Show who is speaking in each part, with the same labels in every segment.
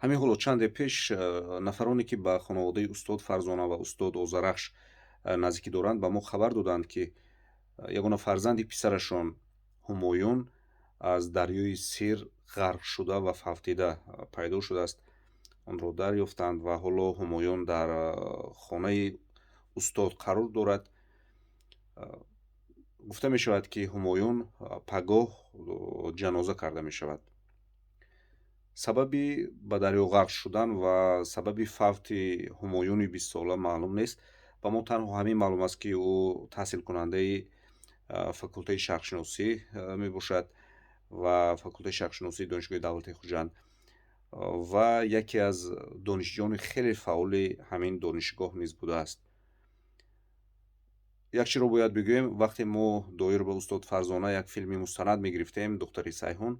Speaker 1: Ҳамин ҳоло чанде пеш нафароне, ки ба хонаводаи устод Фарзона ва устод Озарахш наздикӣ доранд, ба мо хабар доданд, ки ягона фарзанди писарашон Ҳумоюн аз дарёи Сир ғарқ шуда ва фавтида пайдо шудааст. Онро дарёфтанд ва ҳоло Ҳумоюн дар хонаи устод қарор дорад. Гуфта мешавад, ки Ҳумоюн пагоҳ ҷаноза карда мешавад. Сабаби ба дарё ғарқ шудан ва сабаби фавти Ҳумоюни 20-сола маълум нест. Ба мо танҳо ҳамин маълум аст, ки ӯ таҳсилкунандаи факултаи шарқшиносӣ мебошад ва факултаи шарқшиносии Донишгоҳи давлатии Хуҷанд ва яке аз донишҷӯёни хеле фаъоли ҳамин донишгоҳ низ будааст. Як чиро бояд бигӯем: вақте мо доир ба устод Фарзона як филми мустанад мегирифтем, «Духтари Сайҳун»,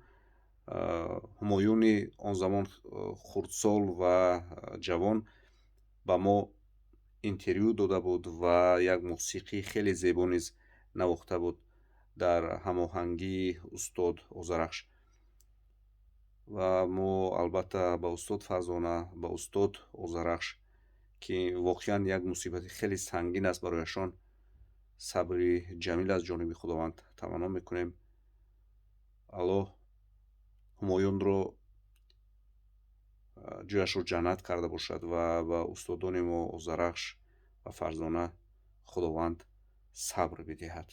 Speaker 1: Ҳумоюни он замон хурдсол ва ҷавон ба мо интервю дода буд ва як мусиқии хеле зебо низ навохта буд дар ҳамоҳангии устод Озарахш. Ва мо албатта ба устод Фарзона, ба устод Озарахш, ки воқеан як мусибати хеле сангин аст барояшон, сабри ҷамил аз ҷониби Худованд таманно мекунем. Аллоҳ Ҳумоюнро ҷояшро ҷаннат карда бошад ва ба устодони мо Озарахш ва Фарзона Худованд сабр бидиҳад.